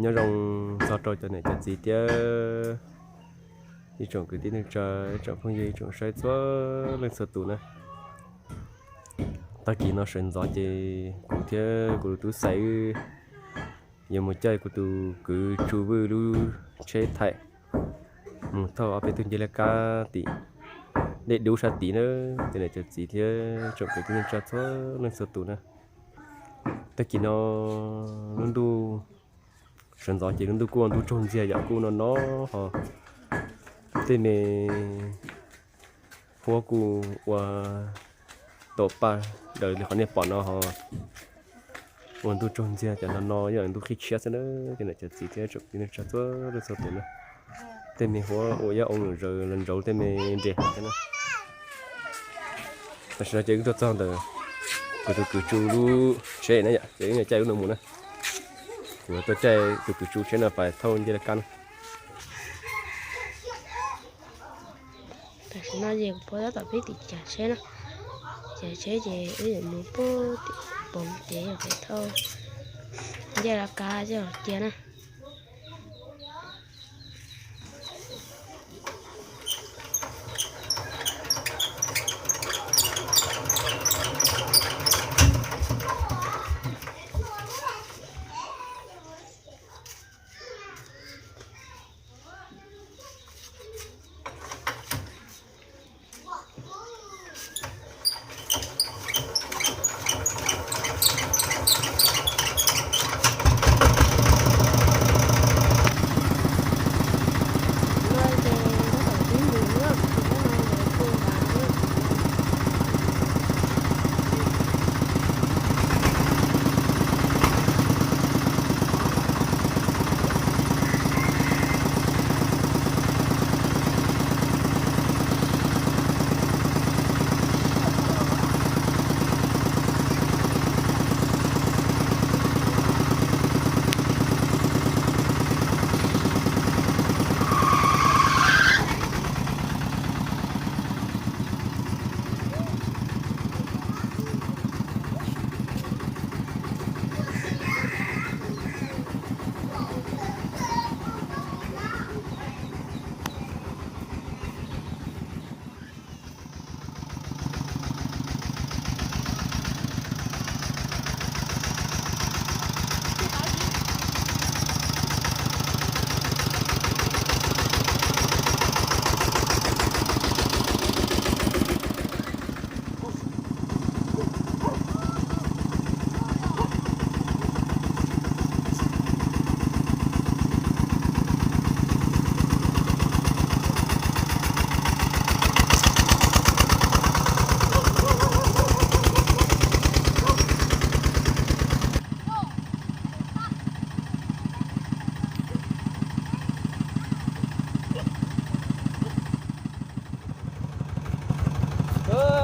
Nyob zoo txog rau cov niam cov txiv thiab ib tsoom kwv tij neej tsa, ib tsoom phooj ywg, ib tsoom saib txhua leej txhua tus na. Tag kis no sawv ntxov ces kuv thiab kuv tus tub Xais wb yuav mus caij kuv tus kwv Tsu Vwj lub tsheb thaim mus thauj ob peb tug ncej laj kab tim dej dub sab tid na, cov niam cov txiv thiab tsoom kwv tij neej tsa txhua leej txhua tus na. Tag kis no lub ntuj sawv ntxov ces lub ntuj kuj ua ntuj tsaug ntxiag yom, kuj no no ho tej me huab kuj ua tau paj daws li qhov nej pom no ho ua ntuj tsaug ntxiag, cov no no yog ntuj qhib tshiab xwb na, cov niam cov txiv thiab tsoom kwv tij neej tsa txhua leej txhua tus na. Tej me huab ua yab ua nws zaws los ntsaws tej me nres thiab na. Tam sim no ces wb tuaj txog ntawm kuv tus kwv Tsu lub tsheb na yom, ces wb caij lub no mus na. Kuv tuaj caij tus kwv Tsu tsheb no pais thauj ncej laj kab na. Tam sim no ces kuv puav tab tom pib tim cav tsheb na. Cav tsheb ces wb yuav mus puag tim poov ces yog pais thauj ncej laj kab coj los cia na.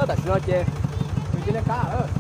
Tam sim no ces tsis nce laj kab lawm.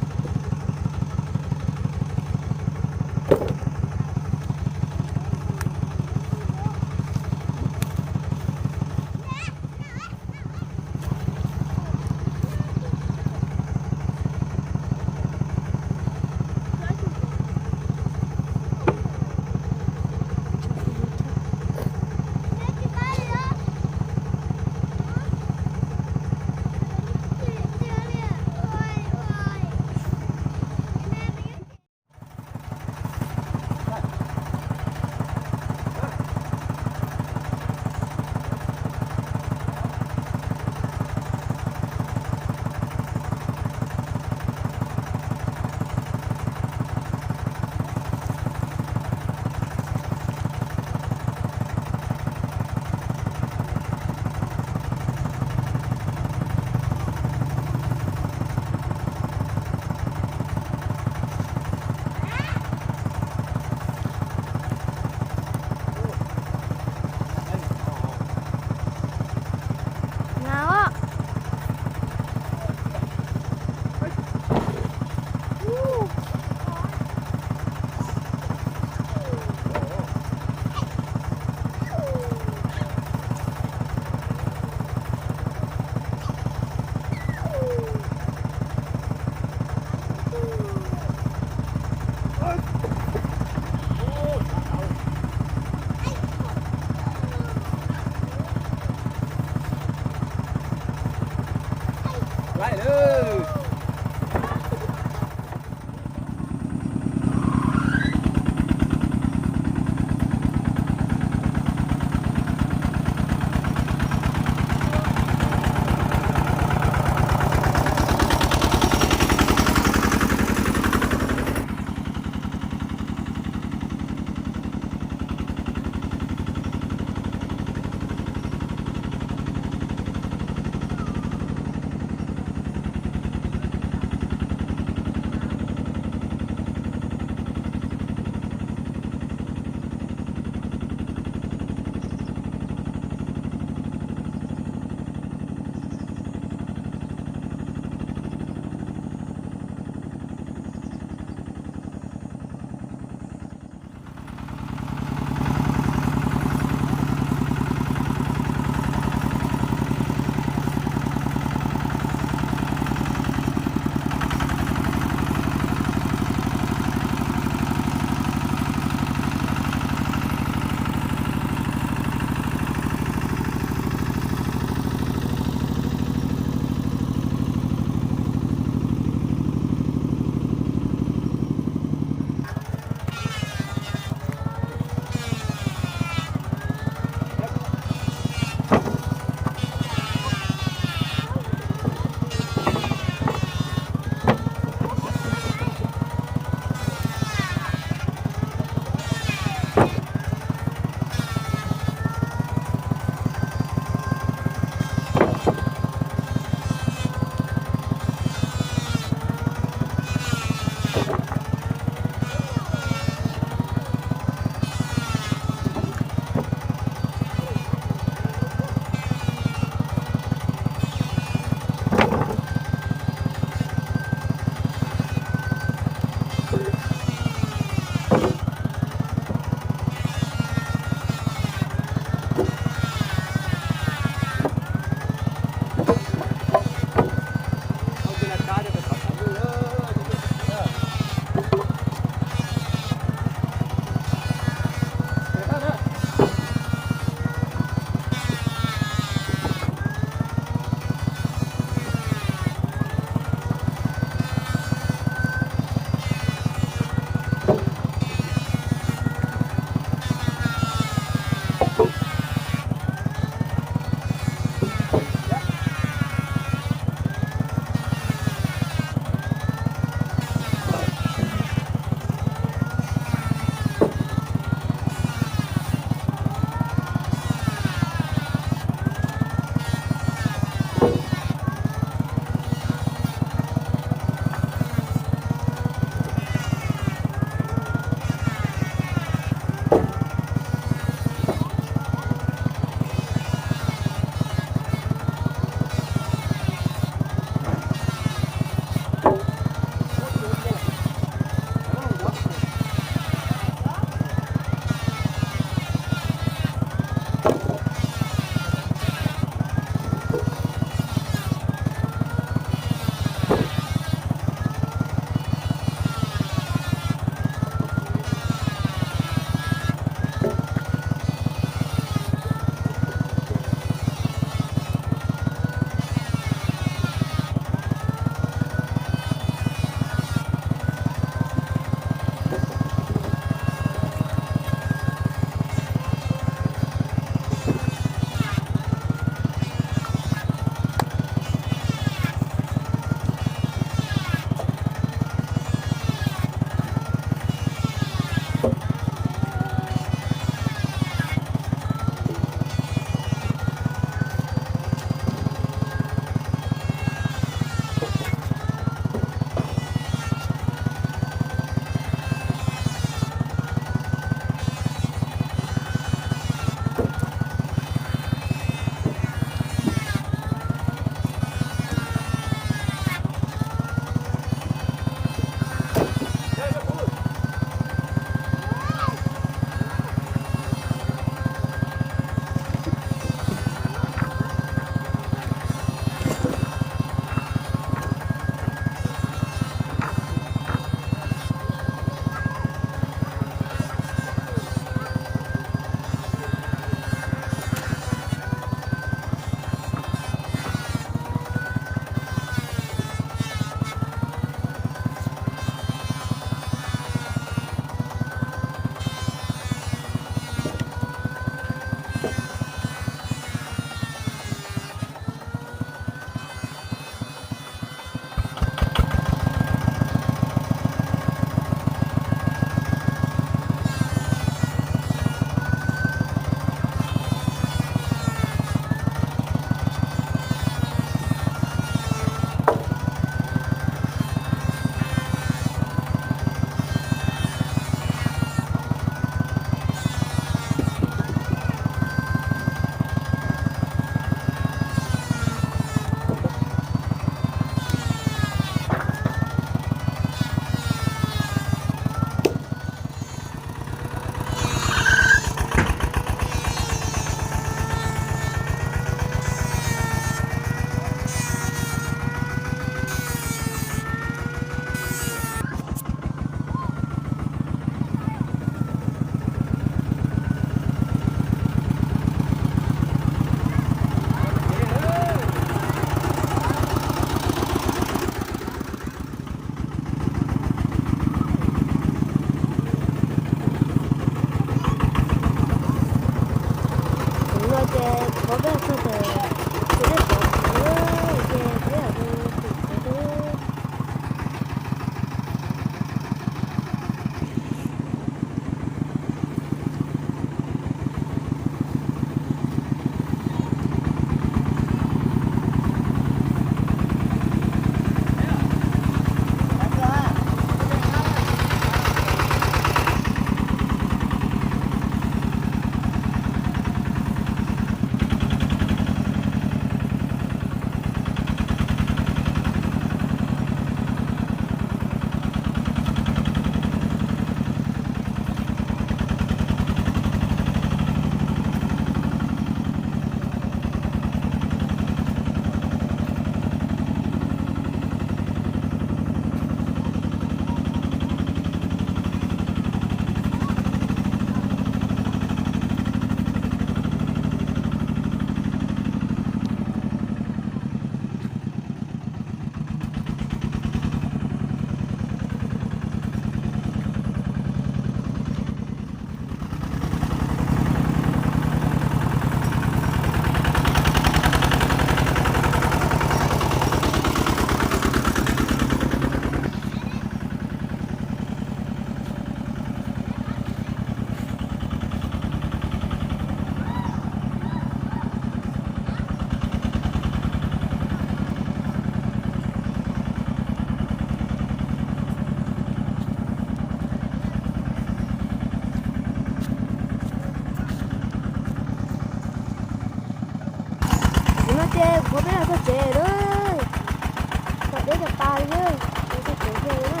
Au yog, kuv tsis tsev yog na.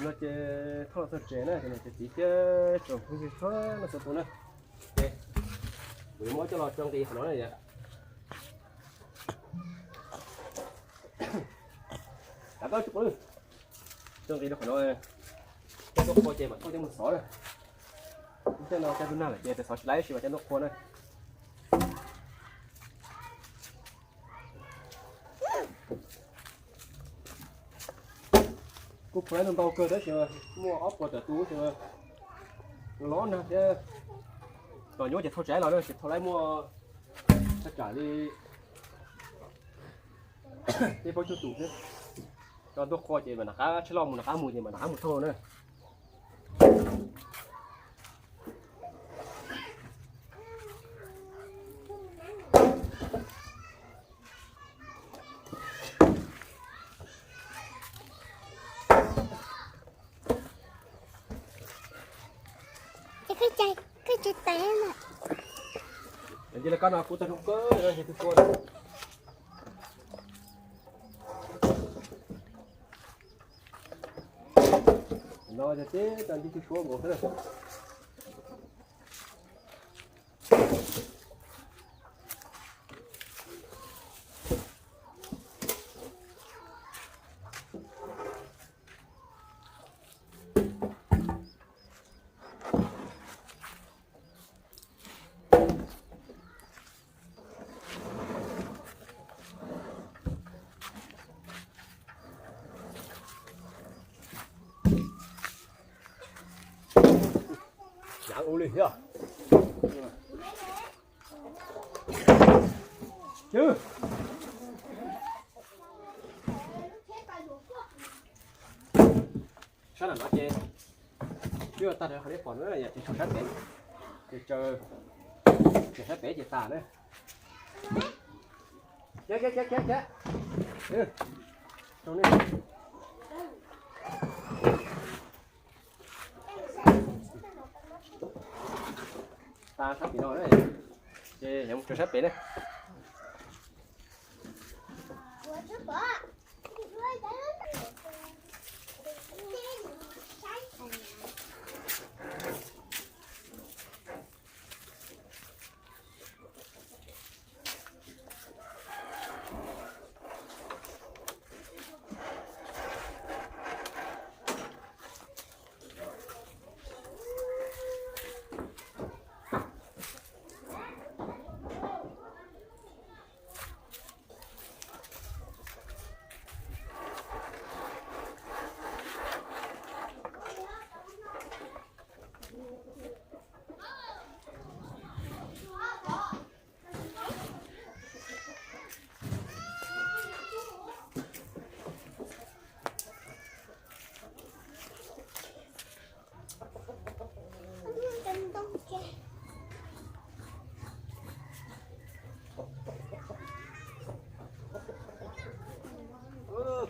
No ces thauj los txog tsev na, ces txiv thiab tsoom phooj ywg txhua leej txhua tus na, ces kuv yuav muab coj los tso nqis qhov no na yom. Kav koj tsis pom, tso nqis rau qhov no, coj tuaj qhua ces mam coj coj mus xov na. Lub caij no caij ntuj nag lawm ces tes xov tsis laib tab sis mas coj tuaj qhua na. Kuj qhua laib ntau ntau kawg tab sis muaj ob puas tawm tus ces los nag thiab, los nyuaj ces thauj tsis laib los na, tsis thauj laib muaj thaj tsam li peb plaub caug tus thiab. Coj tuaj qhua ces mam rov qab tsheb loj mus rov qab mus ces mam rov qab mus thauj na. Ntawm no kuv tau zoo kawg, no yog twb suab lawm. No yog tib tag ncig twb suab nkaus xwb na. Ua li thiab. Sab nram no ces twb tag nrho qhov nej pom no ces tsaws sab pem, ces tsaws, tsaws sab pem ces tas na. Khiav, khiav, khiav, khiav, khiav. Tas sab pem no na, ces yuav mus tsaws sab pem na.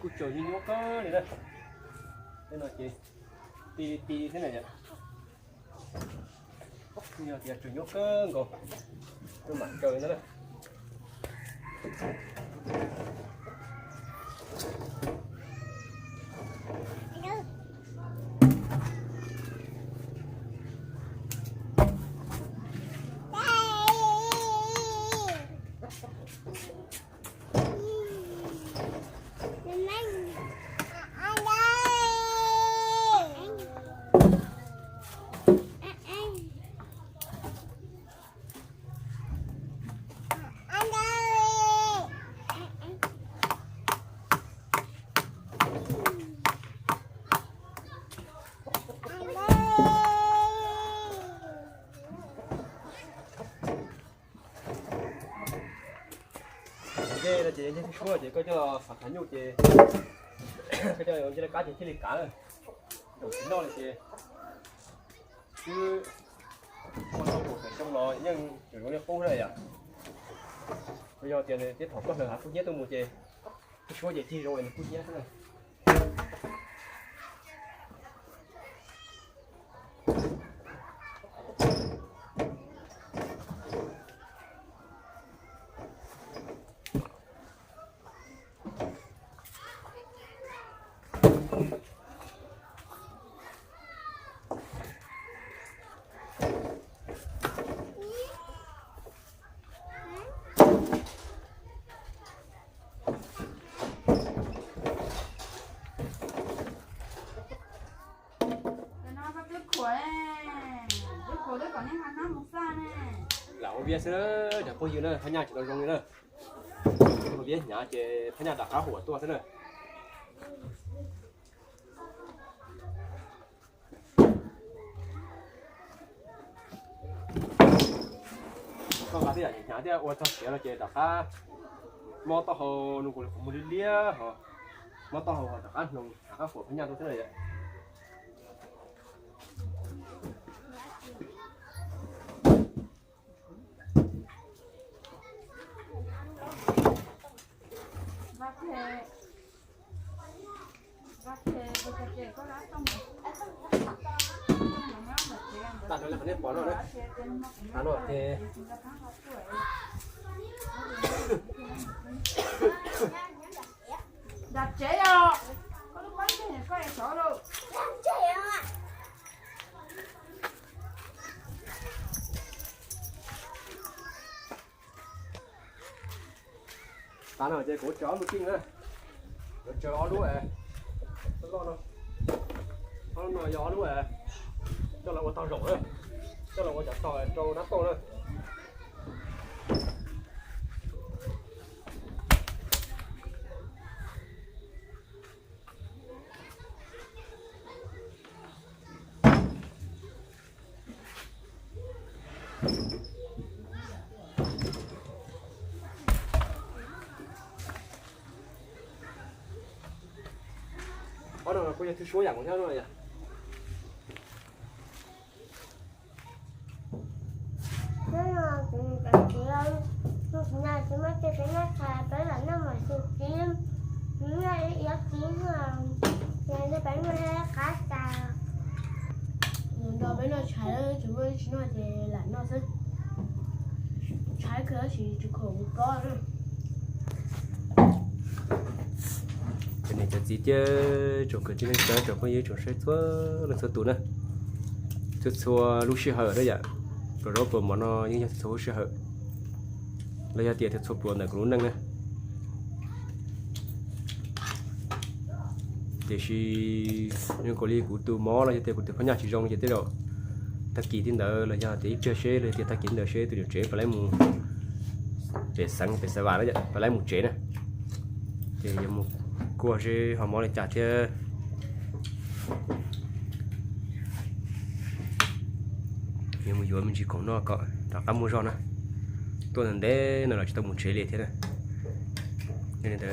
Kuj tsaws nyuaj kawg li na. Tej no ces ti ti thiab na yom. Yog tias tsaws nyuaj kawg nkaus, kuj mam tsaws ntawd na. Suab ces koj coj los xav khav nyuj ces koj coj los ua ncej laj kab ces thiaj li kav lawm. Zaum tsis noj li ces twb ua tau kaum tawm xyoo los yeej tseem zoo li qub na yom. Yog tias nws tib thaum koj hlawv hav kub hnyiab tuaj mus ces Suab ces cig zoo nws kub hnyiab xwb na. Lam ua viab xwb, cov phooj ywg na, phab nyaj tsis tau zoo li na. Ua viab hnyav ces phab nyaj rov qab huam tuaj xwb na. Koj nqa tej yam hnyav thiab ua txog siav no ces rov qab mob taub hau, nws kuj li qhov muag liab liab ho, mob taub hau ho rov qab hnoos rov qab huam phab nyaj tuaj xwb na yom. Tag nrho li qhov nej pom no, qhov no ces Nram tsev os, koj lub pob ntseg koj es sov lauj. Tav no ces kuv tsaws ob lub tij na, kuv tsaws ob lub loj no, ob lub no yog ob lub coj los ua tog zaum na, coj los ua cov tog rau nab toj na. Ob no kuj yog thwj suab yam kuv nyob no yom. Hnub no kuv niam cov txiv, hnub no tsis muaj dej peb noj tshais, peb lam noj mov xim tib, noj ib ob tib, peb noj qab tas. Nws nrog peb noj tshais, tsis muaj tsis noj ces lam noj xwb. Tshaib kawg tab sis tsis khoom mus kob na. Cov niam cov txiv thiab tsoom kwv tij neej tsa, tsoom phooj ywg tsoom saib txhua leej txhua tus na, txhua txhua lub sij hawm na yom, pluas zaub pluas mov no yeej yog txhua txhua lub sij hawm, los yog tias txhua txhua pluas ntawm kuv lub neej na. Tiam sis zoo nkaus li kuv tus mov los yog tias kuv tus phab nyaj tsis zoo ces tej zaum tag kis tib ntawd los yog tias ib pliag seb los yog tias tag kis ntawd seb tus niam tsev puas laib mus pem xeev pem Xav Vam na, puas laib mus tsev na. Ces yuav mus kuaj seb ho mob li cas thiab. Yuav mus yuav me ntsis khoom noj kom rov qab muaj zog na. Tuaj ntev ntev no los tsis tau mus tsev li thiab na. Yog li ntawd,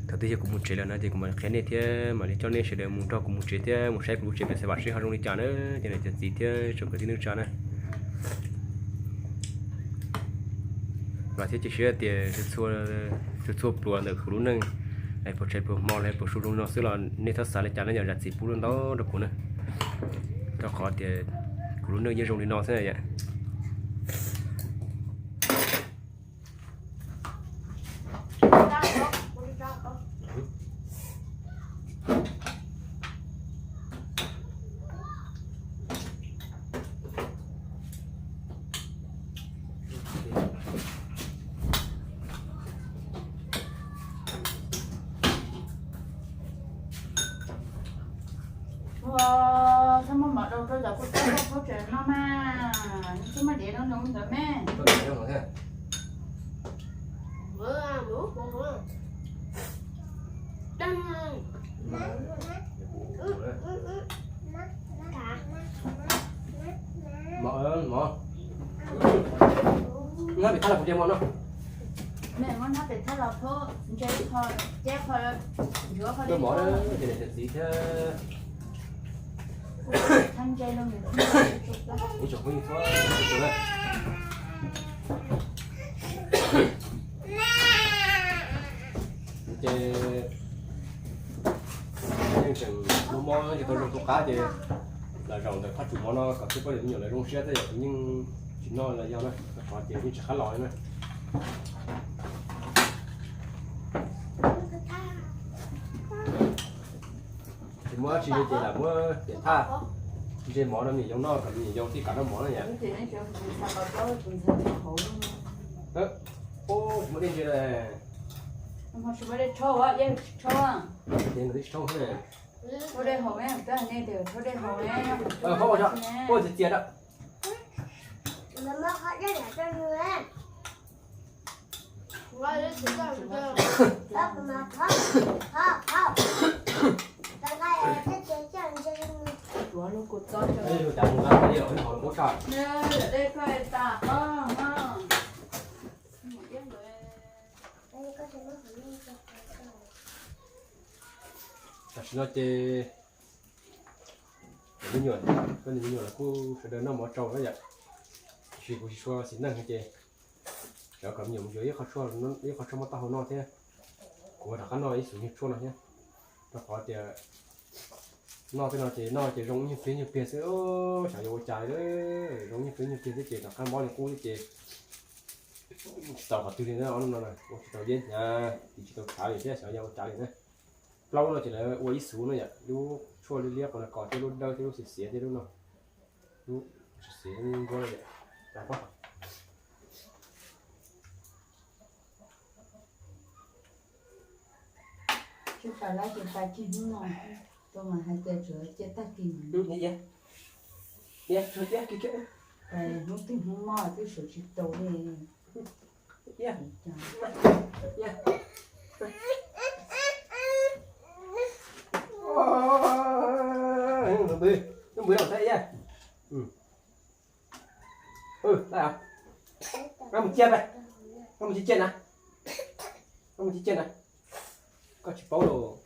thaum twg yog kuv mus tsev lawm no ces kuv mam li qhia nej thiab mam li coj nej sawv daws mus nrog kuv mus tsev thiab mus saib kuv lub tsev pem Xav Vam seb ho zoo li cas na, cov niam cov txiv thiab tsoom kwv tij neej tsa na. Vam thiab cia siab tias txhua txhua pluas ntawm kuv lub neej, es puas tshais puas hmo los puas su zoo li no xwb los nej txhob xav li cas na yom, zam txim pub ntau rau kuv na, rau qhov tias kuv lub neej yeej zoo li no xwb na yom. Ua, txhob muab mov rau rau cov kuj txob kuj tsev no mas, txhob muab dev rau nws ntawd me. Mov, mov. Nyob pem qab los kuv cia mov no. Mej muab hnab pem thawj los phab ntse qho, ceb qho, ntsuav qho dej mov, ces niam txiv thiab. Ib tsoom phooj ywg txhua tus na. Ces yeej tseem muaj mob tsis tau zoo tu qab ces los zaum ntawm thaj tsam mov no kom thiaj poj niam me nyuam lawv zoo siab thiab, yog kuv yeej tsis noj los yog na, rau qhov tias yeej tsis qab los li na. Ces muab dab tsi li ces lam muab tiam thaj ntse mov rau me nyuam yau noj kom me nyuam yau thiaj kam noj mov na yom. Tsis muaj dej ntse li. Tsis muaj dej tshauj, ces nkawd twb tsis tshauj thiab. Tshauj dej haus, twb hais nej tias tshauj dej haus ne. Ua txias txias rau. Ua lub kua txob rau. Dej koj tas qab. Tam sim no ces me nyuam, koj niam me nyuam los kuj sawv daws noj mov tsau na yom. Tiam sis kuv tsis tshua xis neej ces xyov kom me nyuam mus yuav ib qho tshuaj, ib qho tshuaj muab taub hau noj thiab. Kuv rov qab noj ib xus nyuag tshuaj no thiab, rau qhov tias noj tej no ces noj ces zoo ib nyuag pliag nyuag pliag xwb, xyov yuav ua cas li. Zoo ib nyuag pliag nyuag pliag thiab ces rov qab mob li qub thiab ces tsis tau qhov twg li na, ob lub no ua tsis tau yeeb hnyav, tiv tsis tau tshav li thiab, xyov yog ua cas li na. Plaub no ces lawv ua ib xus no yom, lub tshuaj liab liab qhov no ko thiab lub dawb thiab lub xiav xiav thiab lub no, lub xiav xiav nquab no yom. Tsis pais lawm ces pais kiag hnub no, tus mas hais tias tsuas cia tag kis. Pais hnub twg hnub no twb sawv tsis tau li. Npwg, npwg los thiab. Koj mus cia, koj mus cia na, koj mus cia na, koj tsis paub los.